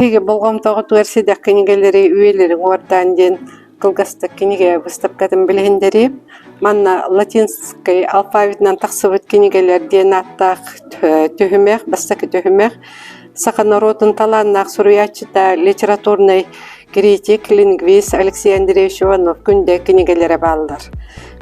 Биһиги болҕомтоҕутугар сэдэх кинигэлэри үйэлэри уҥуордаан диэн кылгастык кинигэ быыстапкатын билиһиннэриэм. Манна латинскай алфавитынан тахсыбыт кинигэлэр диэн ааттаах түһүмэх, бастакы түһүмэх саха норуотун талааннаах суруйааччыта, литературнай критик, лингвист Алексей Андреевич Иванов-Күндэ кинигэлэрэ бааллар.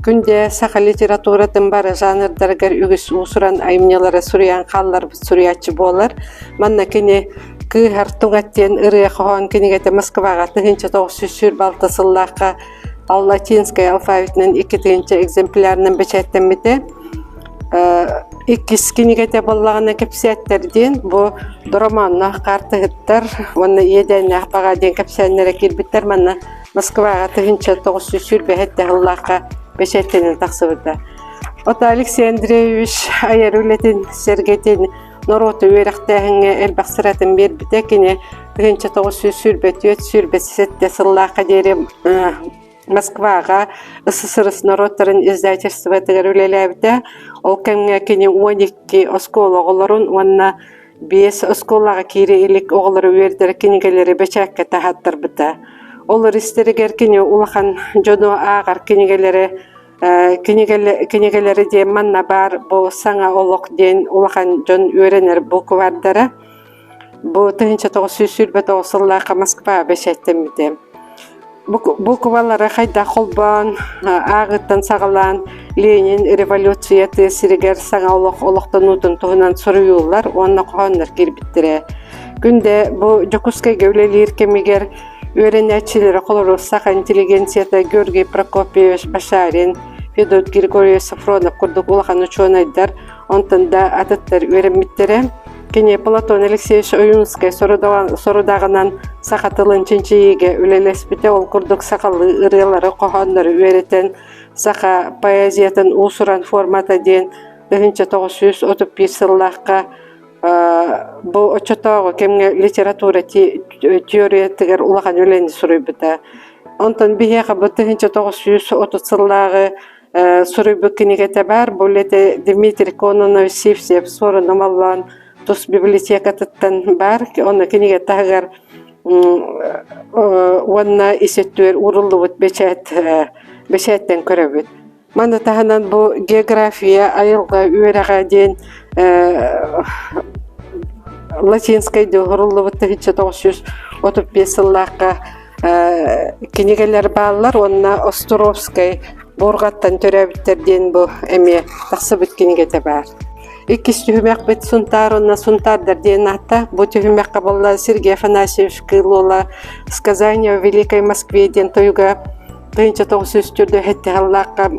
Күндэ саха литературатын бары жанрдарыгар үгүс уус-уран айымньылары суруйан хаалларбыт суруйааччы буолар. Манна кини Кыыһар туҥат диэн ырыа-хоһоон кинигэтэ Москваҕа 1926 сыллаахха латинскай алфавитынан 2000 экземплярынан бэчээттэммитэ. Иккис кинигэтэ буоллаҕына кэпсээттэр диэн бу романнаах хаартыһыттар уонна иэдээннээх баҕа диэн кэпсээннэрэ киирбиттэр. Манна Москваҕа 1927 сыллаахха бэчээттэнэн тахсыбыта. Ото Алексей Андреевич айар үлэтин сэргэтин норуоту үөрэхтээһиҥҥэ элбэх сыратын биэрбитэ. Кини 1924-27 сыллаахха диэри Москваҕа СССР норуоттарын издательствотыгар үлэлээбитэ. Ол кэмҥэ кини 12 оскуола оҕолорун уонна биэс оскуолаҕа киирэ илик оҕолору үөрдэр кинигэлэри бэчээккэ таһааттарбыта. Олор истэригэр кини улахан дьону ааҕар кинигэлэри Кинигэлэри диэн манна баар бу Саҥа олох диэн улахан дьон үөрэнэр буквардара. Бу 1929 сыллаахха Москва бэчээттэммитэ. Буквалары хайдах холбоон, ааҕыттан саҕалаан Ленин революция тыа сиригэр саҥа олох олохтонуутун туһунан суруйуулар уонна хоһооннор киирбиттэрэ. Күндэ бу Дьокуускайга үлэлиир кэмигэр Үөрэнээччилэрэ холорук саха интеллигенцията Георгий Прокопьевич Башарин, Федот Григорьевич Софронов курдук улахан учуонайдар, онтон да атыттар үөрэммиттэрэ. Кини Платон Алексеевич Ойуунскай сорудаҕынан саха тылын чинчийиигэ үлэлэспитэ, ол курдук сахалыы ырыалары, хоһооннору үөрэтэн, саха поэзиятын уус-уран формата диэн 1931 сыллаахха Бу оччотооҕу кэмҥэ литература теориятыгар улахан үлэни суруйбута. Онтон биһиэхэ бу 1930 сыллааҕы суруйбут кинигэтэ баар. Бу үлэтэ Дмитрий Кононович Сивцев Суорун Омоллоон тус библиотекатыттан баар. Онно кинигэ таһыгар уонна ис өттүгэр ууруллубут бэчээт бэчээттэн көрөбүт. Маны таһынан бу география айылҕа үөрэҕэ диэн латинскай уһуруллубут 1935 сыллаахха кинигэлэр бааллар уонна Островскай буурҕаттан төрөөбүттэр диэн бу эмиэ тахсыбыт кинигэтэ баар. Иккис түһүмэхпит Сунтаар уонна Сунтаардар диэн аатта. Бу түһүмэххэ буолла Сергей Афанасьевич Кыыл «Сказание о Великой Москве» диэн тойуга 1904 сыллаахха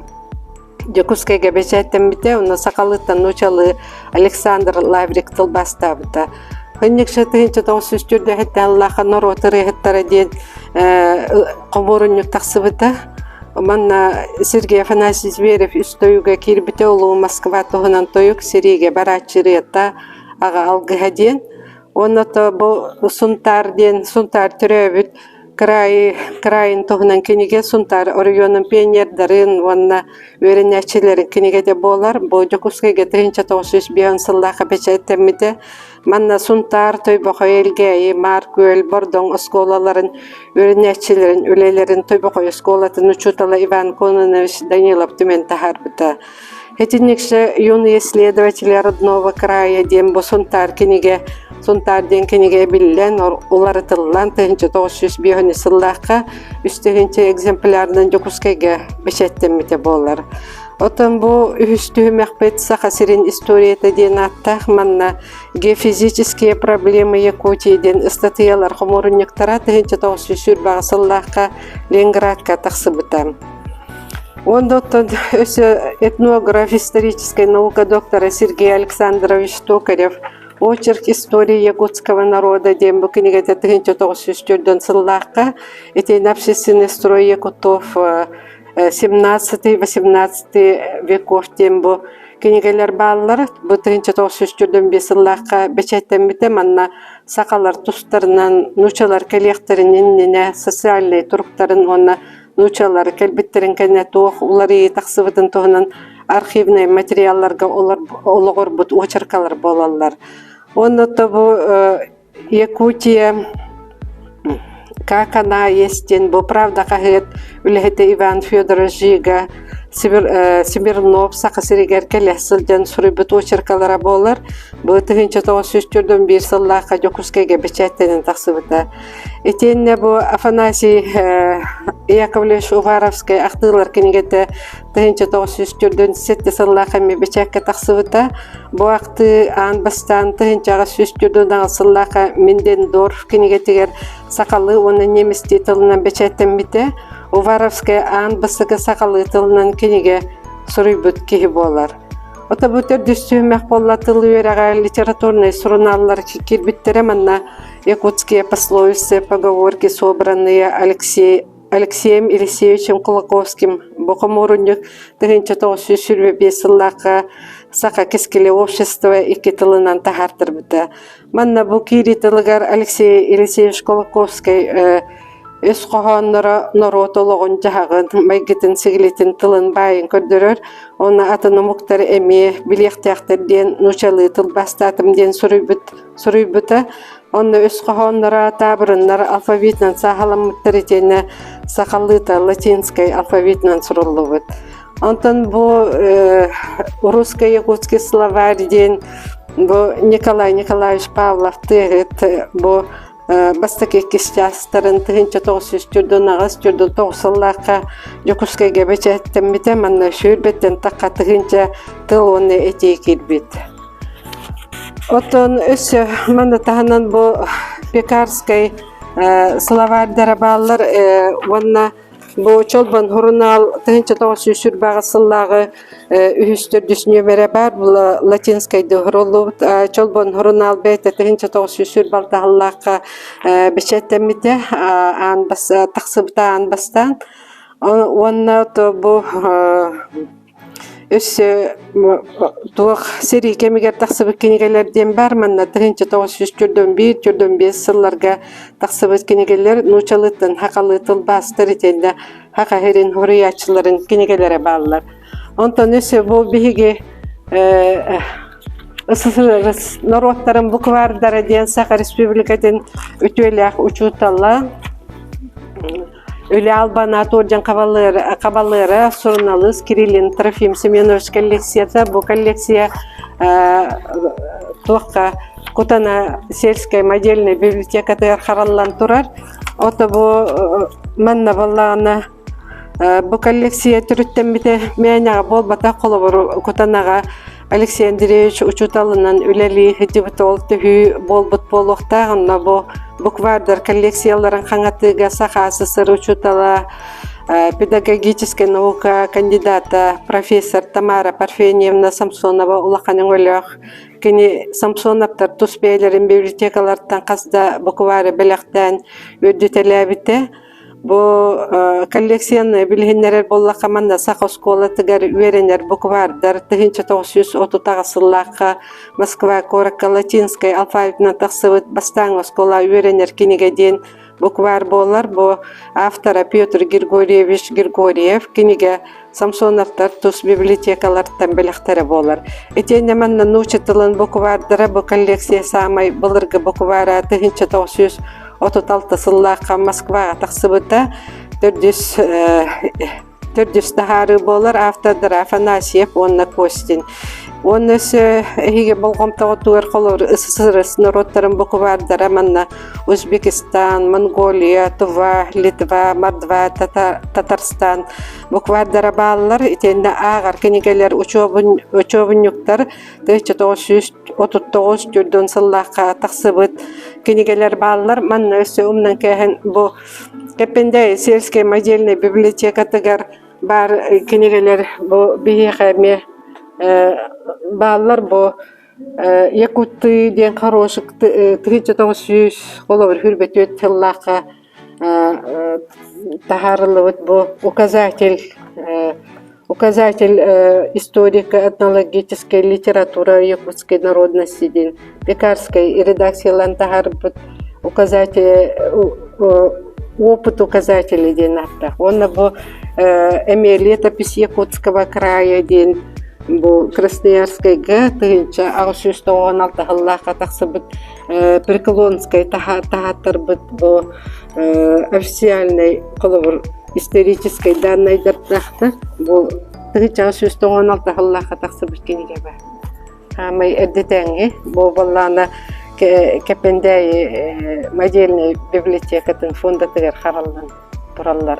Дьокуускайга бэчээттэммитэ, онно сахалыыттан нуучалыы Александр Лаврик тылбаастаабыта. Хынньыкша 1904 сыллаахха норуот ырыаһыттара диэн хомуурунньук тахсыбыта. Манна Сергей Афанасьевич Зверев үс тойуга киирбитэ, Улуу Москва туһунан тойук, сэриигэ барааччы ырыата, аҕа алгыһа диэн. Уонна то бу Сунтаар диэн Сунтаар төрөөбүт кыраайы кыраайын туһунан кинигэ Сунтаар оройуонун пионердарын уонна үөрэнээччилэрин кинигэтэ буолар. Бу Дьокуускайга 1905 сыллаахха бэчээттэммитэ. Манна Сунтаар, Тойбохой, Элгээйи, Маар Күөл, Бордоҥ оскуолаларын үөрэнээччилэрин үлэлэрин Тойбохой оскуолатын учуутала Иван Кононович Данилов түмэн таһаарбыта. Итинникше «Юные исследователи родного края» диэн бу Сунтаар кинигэ Сунтаар диэн кинигэ эбиллэн, уларытыллан 1905 сыллаахха үс тыһыынча экземплярынан Дьокуускайга бэчээттэммитэ буолар. Оттон бу үһүс түһүмэхпит Саха сирин историята диэн ааттаах манна «Геофизические проблемы Якутии» диэн ыстатыйалар хомуурунньуктара 1928 сыллаахха Ленинградка тахсыбыта. Уонна оттон өссө этнограф, историческай наука доктора Сергей Александрович Токарев «Очерк истории якутского народа» диэн бу кинигэтэ 1904 сыллаахха итиэннэ общественный строй якутов 17-18 веков диэн бу кинигэлэр бааллар. Бу 1945 сыллаахха бэчээттэммитэ. Манна сахалар тустарынан нуучалар кэлиэхтэрин иннинэ социальнай туруктарын уонна нуучалар кэлбиттэрин кэннэ туох уларыйыы тахсыбытын туһунан архивнай материалларга олоҕурбут уочаркалар буолаллар. Уонна то бу Якутия Как она есть диэн бу Правда хаһыат үлэһитэ Иван Федорович Жига Смирнов Саха сиригэр кэлэ сылдьан суруйбут очеркалара буолар. Бу 1941 сыллаахха Дьокуускайга бэчээттэнэн тахсыбыта. Итиэннэ бу Афанасий Яковлевич Уваровскай ахтыылар кинигэтэ 1947 сыллаах эмиэ бэчээккэ тахсыбыта. Бу ахтыы аан бастаан 1848 сыллаахха Миндендорф кинигэтигэр сахалыы уонна немецтии тылынан бэчээттэммитэ. Уваровскай аан бастакы сахалыы тылынан кинигэ суруйбут киһи буолар. Ото бу төрдүс түһүмэх буолла тыл үөрэҕэ литературнай сурунааллар киирбиттэрэ манна Якутские пословицы, поговорки, собранные Алексей Алексеем Елисеевичем Кулаковским бу хомуурунньук 1925 сыллаахха Саха кэскилэ общество икки тылынан таһаартарбыта. Манна бу киирии тылыгар Алексей Елисеевич Кулаковскай өс хоһоонноро норуот олоҕун-дьаһаҕын, майгытын-сигилитин тылын баайын көрдөрөр уонна атын омуктар эмиэ билиэхтээхтэр диэн нуучалыы тылбаастаатым диэн суруйбут суруйбута. Онно өс хоһоонноро таабырыннар алфавитынан сааһыламмыттар итиэннэ сахалыыта латинскай алфавитынан суруллубут. Онтон бу русско-якутский словарь диэн бу Николай Николаевич Павлов тыаһыт бу бастакы иккис чаастарын 1948 сыллаахха Дьокуускайга бэчээттэммитэ манна сүүрбэттэн тахха тыһыынча тыл уонна этии киирбит. Оттон өссө манна таһынан бу Пекарскай словарьдара бааллар уонна бу Чолбон сурунаал 1928 сыллааҕы үһүс төрдүс нүөмэрэ баар бу латинскайдыы суруллубут Чолбон сурунаал бэйэтэ 1946 сыллаахха бэчээттэммитэ аан бас тахсыбыта аан бастаан уонна то бу Өссө туох сэрии кэмигэр тахсыбыт кинигэлэр диэн баар. Манна 1941-45 сылларга тахсыбыт кинигэлэр нуучалыыттан сахалыы тылбаастар итиэннэ саха сирин суруйааччыларын кинигэлэрэ бааллар. Онтон өссө бу биһиги СССР норуоттарын буквардара диэн Саха Республикатын үтүөлээх учуутала Үлэ албан аат уордьан хабалыара суруналыыс Кириллин Трофим Семенович коллекцията. Бу коллекция туохха Кутана сельскай модельнай библиотекатыгар хараллан турар. Ото бу манна буоллаҕына бу коллекция төрүттэммитэ мээнэҕэ буолбатах холобур Кутанаҕа Алексей Андреевич учууталынан үлэлии сылдьыбыт ол төһүү буолбут буолуохтаах. Онно бу буквардар коллекцияларын хаҥатыыга Саха СССР учуутала, педагогическай наука кандидата, профессор Тамара Парфеньевна Самсонова улахан өҥөлөөх. Кини Самсоновтар тус бэйэлэрин библиотекалартан хас да буквары бэлэхтээн үрдүтэлээбитэ. Бу коллекцияны билиһиннэрэр буоллахха манна саха оскуолатыгар үөрэнэр буквардар 1938 сыллаахха Москва куоракка латинскай алфавитынан тахсыбыт бастааҥы оскуола үөрэнэр кинигэ диэн букварь буолар. Бу автора Петр Григорьевич Григорьев кинигэ Самсоновтар тус библиотекалартан бэлэхтэрэ буолар. Итиэннэ манна нуучча тылын буквардара бу коллекция саамай былыргы буквара 1936 сыллаахха Москваҕа тахсыбыта. Төрдүс төрдүс таһаарыы буолар автордара Афанасьев уонна Костин. Уонна өссө эһиги болҕомтоҕутугар холобур СССР норуоттарын буквардара манна Узбекистан, Монголия, Тува, Литва, Мордва, Татарстан буквардара бааллар. Итиэннэ ааҕар кинигэлэр учуобунньуктар 1939 төрдүн сыллаахха тахсыбыт кинигэлэр бааллар. Манна өссө умнан кээһэн бу Кэппэндээйи сельскэй модельнай библиотекатыгар баар кинигэлэр бу биһиэхэ эмиэ бааллар бу Якуты диэн хорошик 1900 холобур хүрбэтүөт сыллаахха таһаарыллыбыт бу указатель указатель историко-этнологической литература якутской народности диэн Пекарскай редакциялаан таһаарбыт указатель опыт указателя диэн ааттаах. Уонна бу эмиэ летопись Якутского края диэн. Бу Красноярскайга 1896 сыллаахха тахсыбыт Преклонскай таһааттарбыт бу официальнай холобур историческай даннайдардаахтар. Бу 1896 сыллаахха тахсыбыт кинигэ баар. Хаамай эрдэтээҥҥи бу буоллаҕына Кэпэндээйи модельнай библиотекатын фондатыгар хараллан тураллар.